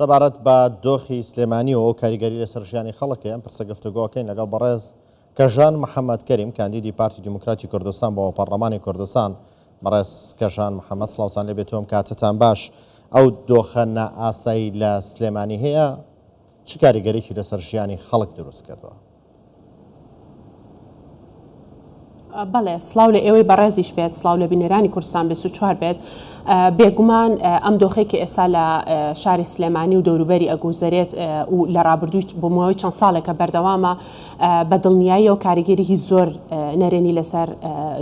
سەبارەت بە دۆخی سلێمانی و ئەو کاریگەری لەسەر ژیانی خەڵک هەیە، ئەم پرسە گفتوگۆکەین لەگەڵ بەڕێز کەژان محەمەد کەریم، کاندیدی پارتی دیموکراتی کوردستان بۆ پەڕلەمانی کوردستان. بەڕێز کەژان محەمەد سڵاوتان لێبێت و ئەم کاتەتان باش. ئەو دۆخە نائاسایی لە سلێمانی هەیە چ کاریگەریی لەسەر ژیانی خەڵک دروست کردووە؟ بەڵێ سڵاو لە ئێوەی بەڕێزیش بێت سڵاو لە بینەرانی کوردستان 24 بێت بێگومان ئەم دۆخێک کە ئێستا لە شاری سلێمانی و دەوروبەری ئەگوزەرێت و لە ڕابردووی بۆ ماوەی چەند ساڵێکە بەردەوامە بە دڵنیاییەوە کاریگەریی زۆر نەرێنی لەسەر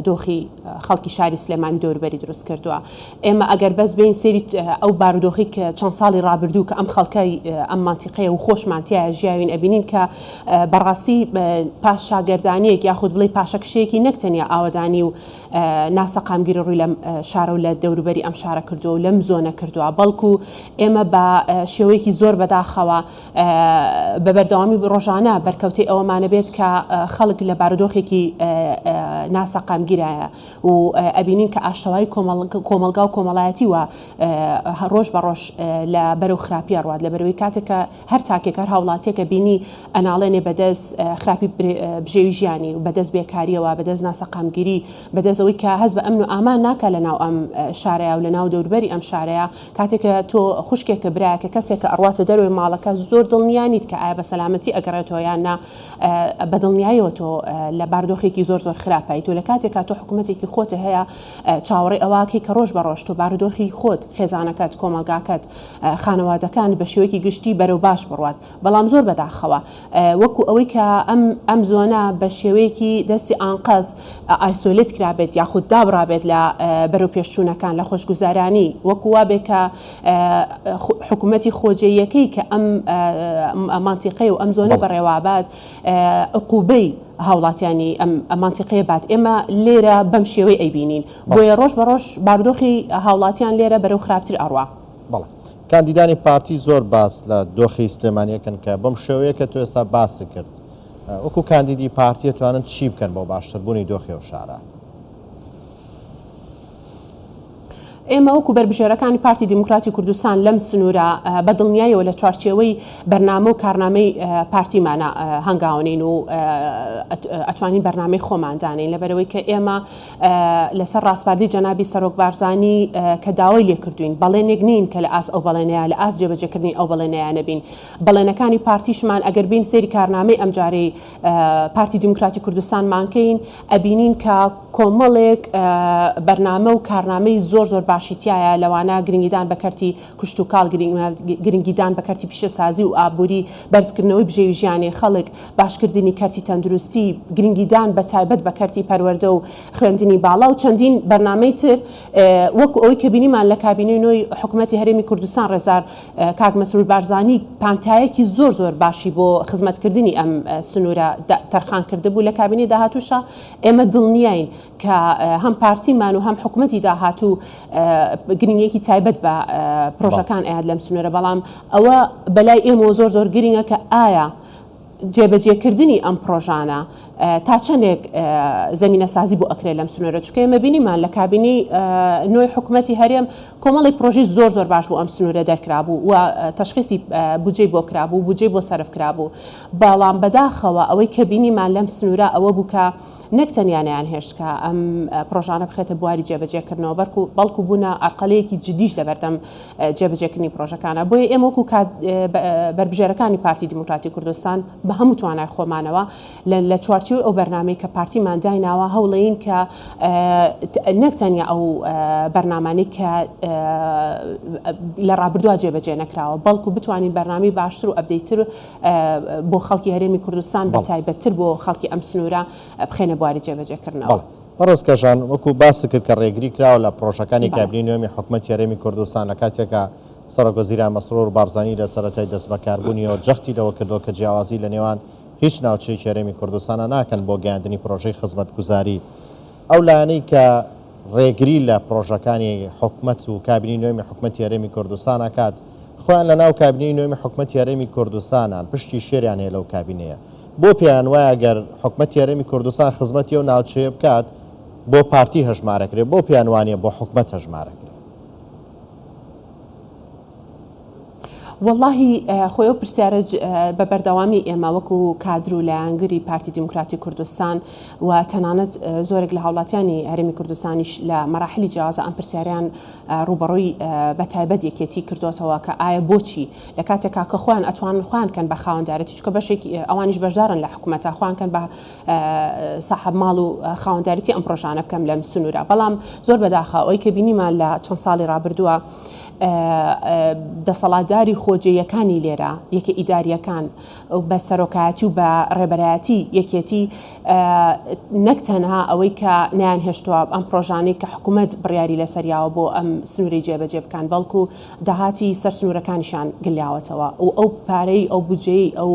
دۆخی خەڵکی شاری سلێمانی دەوروبەری دروست کردووە. ئێمە ئەگەر بەس بێین سەیری ئەو بارودۆخی کە چەند ساڵی ڕابردوو کە ئەم خەڵکەی ئەم مەنتیقەیە و خۆشمان تیایا ژیاوین ئەبینین کە بەڕاستی پاشاگەردانیەک یاخود بڵێی پاشەکشەیەکی نەک تەنیا ئاوەدانی و ناسەقامگیری ڕووی لەم شارە و لە دەوروبەری ئەم شارە کردووە و لەم زۆنە کردووە بەڵکو ئێمە بە شێوەیەکی زۆر بەداخەوە بە بەردەوامی ڕۆژانە بەرکەوتەی ئەوەمانە بێت کە خەڵک لە بارودۆخێکی ناسەقامگیرایە و ئەبینین کە ئاشتەوایی کۆمەڵگا و کۆمەڵایەتی و ڕۆژ بە ڕۆژ لە بەرەو خراپی ئەڕوات لەبەرئەوەی کاتێک کە هەر تاکێک هەر هاوڵاتیەکە بینی ئەناڵێنێ بەدەست خراپی بژێوی ژیانی و بەدەست بێکاریەوە بەدەست ناسەقامگیری بەدەست ئەوەی کە هەست بە ئەمن و ئامان ناکا لەناو ئەم شارەیا و لەناو دەوروبەری ئەم شارەیا کاتێک کە تۆ خوشکێکە برایەکە کەسێکە ئەڕواتە دەرەوەی ماڵەکە زۆر دڵنیا نیت کە ئایا بە سەلامەتی ئەگەڕێتەوە یان نا بە دڵنیایەوە تۆ لە باردۆخێکی زۆر زۆر خراپای تۆ لە کاتێکا تۆ حکوومەتێکی خۆت هەیە چاوەڕێی ئەوەکەی کە ڕۆژ بە ڕۆژ تۆ بارودۆخی خۆت خێزانەکەت کۆمەڵگاکەت خانەوادەکان بە شێوەیەکی گشتی بەرەو باش بڕوات بەڵام زۆر بەداخەوە وەکو ئەوەی کە ئەم ئەم زۆنە بە شێوەیەکی دەستی ئانقەز isolate کرابێت یاخود دابڕابێت لە بەرەوپێشچوونەکان لە خۆشگوزارانی وەکو وابێ کە حکوومەتی خۆجێیەکەی کە ئەم مانتیقەی و ئەم زۆنە بەڕێوابات عقوبەی هاوڵاتیانی ئەم مانتیقەیە بات ئێمە لێرە بەم شێوەی ئەیبینین بۆیە ڕۆژ بە ڕۆژ بارودۆخی هاوڵاتیان لێرە بەرەو خراپتر ئەڕوا. بەڵێ کاندیدانی پارتی زۆر باس لە دۆخی سلێمانی ئەکەن کە بەم شێوەیە کە تۆ ئێستا باست کرد وەکو کاندیدی پارتی ئەتوانن چی بکەن بۆ باشتربوونی دۆخی ئەو شارە؟ ئێمە وەکو بەربژێرەکانی پارتی دیموکراتی کوردستان لەم سنوورە بە دڵنیایەوە لە چوارچێوەی بەرنامە و کارنامەی پارتیمانە هەنگاونین و ئەتوانین بەرنامەی خۆمان دانین لەبەرەوەی کە ئێمە لەسەر ڕاسپاردەی جەنابی سەرۆک بارزانی کە داوای لێکردوین بەڵێنێک نین کە لە ئاست ئەو بەڵێنەیە لە ئاست جێبەجێکردنی ئەو بەڵێنەیە نەبین بەڵێنەکانی پارتیشمان ئەگەر بین سەیری کارنامەی ئەمجارەی پارتی دیموکراتی کوردستانمان کەین ئەبینین کە کۆمەڵێک بەرنامە و کارنامەی زۆر زۆر باشی تایە لەوانە گرنگیدان بە کەرتی کشتوکاڵ گرنگیدان بە کەرتی پیشەسازی و ئابووری بەرزکردنەوەی بژێوی ژیانی خەڵک باشکردنی کەرتی تەندروستی، گرنگیدان بە تایبەت بە کەرتی پەروەردە و خوێندنی باڵا و چەندین بەرنامەی تر وەکو ئەوەی کە بینیمان لە کابینەی نۆی حکومەتی هەرێمی کوردستان ڕێزدار کاک مەسرور بارزانی پانتایەکی زۆر زۆر باشی بۆ خزمەتکردنی ئەم سنوورە تەرخان کردبوو لە کابینەی داهاتووشا ئێمە دڵنیاین کە هەم پارتیمان و هەم حکومەتی داهاتوو گرنگیەکی تایبەت بە پرۆژەکان ئەیات لەم سنوورە بەڵام ئەوە بەلای ئێمەوە زۆر زۆر گرنگە کە ئایا جێبەجێکردنی ئەم پڕۆژانە تا چەندێک زەمینەسازی بۆ ئەکرێت لەم سنوورە چونکە ئێمە بینیمان لە کابینەی نۆی حکومەتی هەرێم کۆمەڵێک پڕۆژەی زۆر زۆر باش بۆ ئەم سنوورە دەرکرابوو و تەشخیسی بودجەی بۆ کرابوو بودجەی بۆ سەرف کرابوو بەڵام بەداخەوە ئەوەی کە بینیمان لەم سنوورە ئەوە بوو کە نەک تەنیا نەیانهێشت کە ئەم پڕۆژانە بخرێتە بواری جێبەجێکردنەوە بەڵکو بوونە ئەرقەلەیەکی جدیش لەبەردەم جێبەجێکردنی پڕۆژەکانە. بۆیە ئێمە وەکو بەربژێرەکانی پارتی دیموکراتی کوردستان بە هەموو توانای خۆمانەوە لە چوارچێوەی ئەو بەرنامەی کە پارتیمان دایناوە هەوڵەین کە نەک تەنیا ئەو بەرنامانەی کە لە ڕابردووە جێبەجێ نەکراوە بەڵکو بتوانین بەرنامەی باشتر و update تر بۆ خەڵکی هەرێمی کوردستان بە تایبەتتر بۆ خەڵکی ئەم سنوورە بخەینە بواری جێبەجێکردنەوە. بەڕێز کەژان، وەکو باست کرد کە ڕێگری کراوە لە پڕۆژەکانی کابینەی نۆیەمی حکومەتی هەرێمی کوردستان لە کاتێکا سەرۆک وەزیران مەسرور بارزانی لە سەرەتای دەستبەکاربوونیەوە جەختی لەوە کردەوە کە جیاوازی لە نێوان هیچ ناوچەیەکی هەرێمی کوردستانا ناکەن بۆ گەیاندنی پڕۆژەی خزمەتگوزاری. ئەو لایەنەی کە ڕێگری لە پڕۆژەکانی حکومەت و کابینەی نۆیەمی حکومەتی هەرێمی کوردستان ئەکات خۆیان لە ناو کابینەی نۆیەمی حکومەتی هەرێمی کوردستانان پشکی شێریان هەیە لەو کابینەیە. بۆ پێیان وایە گەر حکومەتی هەرێمی کوردستان خزمەتی ئەو ناوچەیە بکات بۆ پارتی هەژمارەکرێ بۆ پێیان وانیە بۆ حکومەت هەژمارەکرێ؟ وەڵاهی خۆی ئەو پرسیارە بە بەردەوامی ئێمە وەکو کادر و لایەنگری پارتی دیموکراتی کوردستان و تەنانەت زۆرێک لە هاوڵاتیانی هەرێمی کوردستانیش لە مەراحلی جیاوازە ئەم پرسیاریان ڕووبەڕووی بە تایبەت یەکێتی کردۆتەوە کە ئایا بۆچی لە کاتێکا کە خۆیان ئەتوانن خۆیان کەن بە خاوەندارێتی چونکە بەشێکی ئەوانیش بەشدارن لە حکومەتە خۆیان کەن بە ساحەب ماڵ و خاوەندارێتی ئەم پرۆژانە بکەم لەم سنوورە بەڵام زۆر بەداخە ئەوەی کە بینیمان لە چەند ساڵی ڕابردووە دەسەڵاتداری خۆجێیەکانی لێرە یەکە ئیداریەکان بە سەرۆکایەتی و بە ڕێبەرایەتی یەکێتی نەک تەنها ئەوەی کە نەیان هێشتووە ئەم پرۆژانەی کە حکوومەت بڕیاری لەسەر یاوە بۆ ئەم سنووری جێبەجێ بکەن بەڵکو داهاتی سەر سنوورەکانیشان گلیاوەتەوە و ئەو پارەی ئەو بودجەی ئەو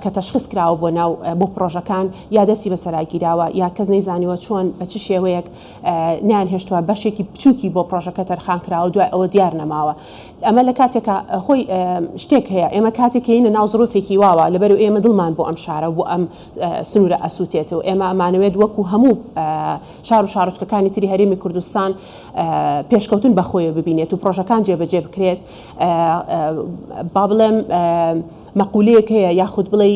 کە تەشخیص کراوە بۆ ناو بۆ پرۆژەکان یا دەستی بەسەرا گیراوە یا کەس نەیزانیوە چۆن بە چ شێوەیەک نەیان هێشتووە بەشێکی بچووکی بۆ پرۆژەکە تەرخان کراوە دوای ئەوە دیار نەماوە ئەمە لە کاتێکا خۆی شتێک هەیە ئێمە کاتێک کەینە ناو زروفێکی واوە لەبەر ئێمە دڵمان بۆ ئەم شارە بۆ ئەم سنوورە ئەسووتێت و ئێمە ئەمانەوێت وەکو هەموو شار و شارۆچکەکانی تری هەرێمی کوردستان پێشکەوتن بەخۆیە ببینێت و پرۆژەکان جێبەجێ بکرێت با بڵێم مەقولەیەک هەیە یاخود بڵێ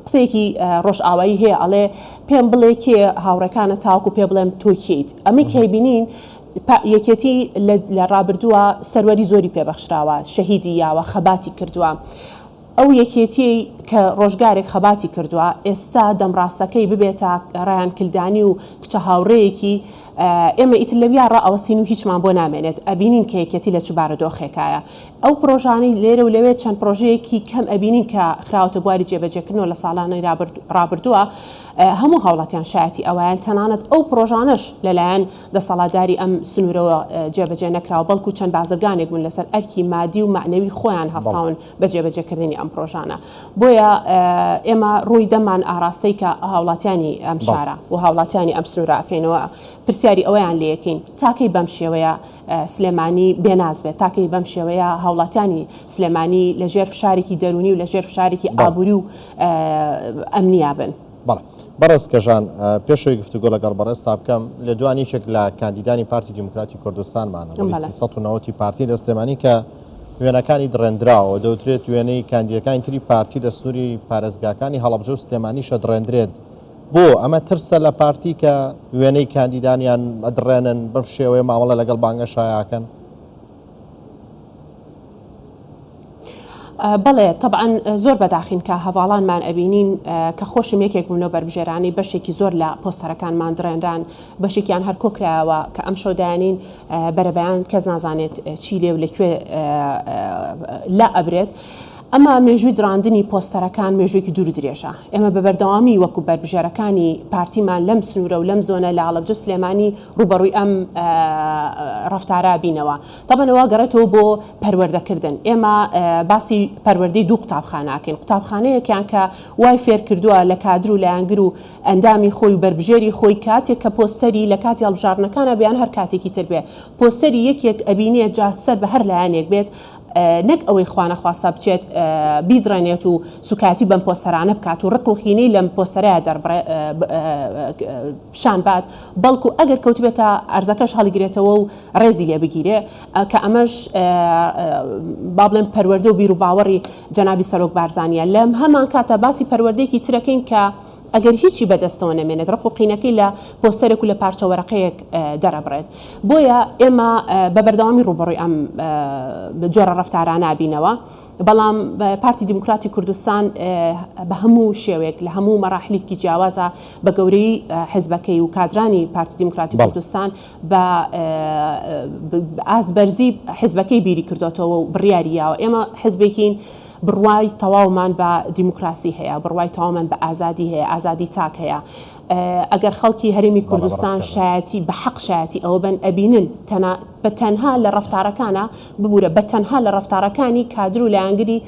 قسەیەکی ڕۆژئاوایی هەیە ئەڵێ پێم بڵێ کێ هاوڕێکانە تاوەکو پێ بڵێم تۆ کێیت ئەمەی کەیبینین یەکێتی لە ڕابردووە سەروەری زۆری پێبەخشراوە، شەهیدی یاوە، خەباتی کردووە. ئەو یەکێتیەی کە ڕۆژگارێک خەباتی کردووە، ئێستا دەمڕاستەکەی ببێتە ڕەیان کلدانی و کچە هاوڕێیەکی، ئێمە ئیتر لەویا ڕائەوەستین و هیچمان بۆ نامێنێت. ئەبینین کە یەکێتی لە چ بارودۆخێکایە. ئەو پڕۆژانەی لێرە و لەوێ چەند پڕۆژەیەکی کەم ئەبینین کە خراوەتە بواری جێبەجێکردنەوە لە ساڵانی ڕابردووە، هەموو هاوڵاتیان شایەتی ئەوەیان، تەنانەت ئەو پڕۆژانەش لەلایەن دەسەڵاتداری ئەم سنوورەوە جێبەجێ نەکراوە، بەڵکو چەند بازرگانێک بوون لەسەر ئەرکی مادی و مەعنەوی خۆیان هەستاون بە جێبەجێکردنی ئەم پڕۆژانە. بۆیە ئێمە ڕووی دەممان ئاڕاستەی کە هاوڵاتیانی ئەم شارە و هاوڵاتیانی ئەم سنوورە ئەکەینەوە، پرسیاری ئەوەیان لێکەین تاکەی بەم شێوەیە سلێمانی بێناز بێت، تاکەی بەم شێوەیە هاوڵاتیانی سلێمانی لەژێر فشارێکی دەروونی و لەژێر فشارێکی ئابووری و ئەمنیا بن. بەڵێ بەڕێز کەژان، پێش ئەوەی گفتوگۆ لەگەڵ بەڕێزتا بکەم، لێدوان یەکێک لە کاندیدانی پارتی دیموکراتی کوردستانمانە بۆ لیستی 190 پارتی لە سلێمانی کە وێنەکانی دڕێندراوە، دەوترێت وێنەی کاندیدەکانی تری پارتی لە سنووری پارێزگاکانی هەڵەبجە و سلێمانیشە دڕێندرێت، بۆ ئەمە ترسە لە پارتی کە وێنەی کاندیدانیان ئەدڕێنن بەم شێوەیە مامەڵە لەگەڵ بانگەشایەکەن؟ بەڵێ تەبعەن زۆر بەداخین کە هەڤاڵانمان ئەبینین کە خۆشم یەکێک بووم لەو بەربژێرانەی بەشێکی زۆر لە پۆستەرەکانمان دڕێنران بەشێکیان هەر کۆکرایەوە کە ئەمشەو دایانین بەرەبەیان کەس نازانێت چی لێ و لە کوێ لا ئەبرێت. ئەمە مێژووی دڕاندنی پۆستەرەکان مێژوویەکی دوور و درێژە. ئێمە بە بەردەوامی وەکو بەربژێرەکانی پارتیمان لەم سنوورە و لەم زۆنە لە هەڵەبجە و سلێمانی ڕووبەڕووی ئەم ڕەفتارە بینەوە. تەبعەن ئەوە گەڕێتەوە بۆ پەروەردەکردن. ئێمە باسی پەروەردەی دوو قوتابخانە ئەکەین. قوتابخانەیەکیان کە وای فێرکردووە لە کادر و لایەنگر و ئەندامی خۆی و بەربژێری خۆی کاتێک کە پۆستەری لە کاتی هەڵبژاردنەکانا بێ یان هەر کاتێکی تر بێ پۆستەری یەکێک ئەبینێت جا سەر بە هەر لایەنێک بێت نەک ئەوەی خوانەخواستە بچێت بیدڕێنێت و سوکایەتی بەم پۆستەرانە بکات و ڕق و قینەی لەم پۆستەرەیا دەربڕێ پیشان بات بەڵکو ئەگەر کەوتبێتە ئەرزەکەش هەڵیگرێتەوە و ڕێزی لێ بگیرێ کە ئەمەش با بڵێم پەروەردە و بیروباوەڕی جەنابی سەرۆک بارزانیە لەم هەمان کاتە باسی پەروەردەیەکی ترەکەین کە ئەگەر هیچی بەدەستەوە نەمێنێت ڕق و قینەکەی لە پۆستەرێک و لە پارچە وەرەقەیەک دەرەبڕێت بۆیە ئێمە بە بەردەوامی ڕووبەڕووی ئەم جۆرە ڕەفتارانە بینەوە بەڵام پارتی دیموکراتی کوردستان بە هەموو شێوەیەک لە هەموو مەراحلیکی جیاوازە بە گەورەی حزبەکەی و کادرانی پارتی دیموکراتی کوردستان بە ئاست بەرزی حزبەکەی بیری کردۆتەوە و بڕیاری یاوە ئێمە حزبێکین بڕوای تەواومان بە دیموکراسی هەیە بڕوای تەواومان بە ئازادی هەیە ئازادی تاک هەیە ئەگەر خەڵکی هەرێمی کوردستان شایەتی بە حەق شایەتی ئەوە بن ئەبینن تەنا بە تەنها لە ڕەفتارەکانە ببورە بە تەنها لە ڕەفتارەکانی کادر و لایەنگری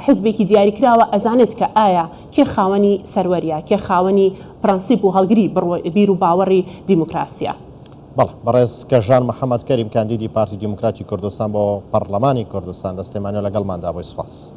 حزبێکی دیاریکراوە ئەزانێت کە ئایا کێ خاوەنی سەروەریە کێ خاوەنی پرەنسیپ و هەڵگری بیر و باوەڕی دیموکراسیە. بەڵێ بەڕێز کەژار محەمەد کەریم کاندیدی پارتی دیموکراتی کوردستان بۆ پەڕلەمانی کوردستان لە سلێمانیەوە لەگەڵماندا بووی سوپاس.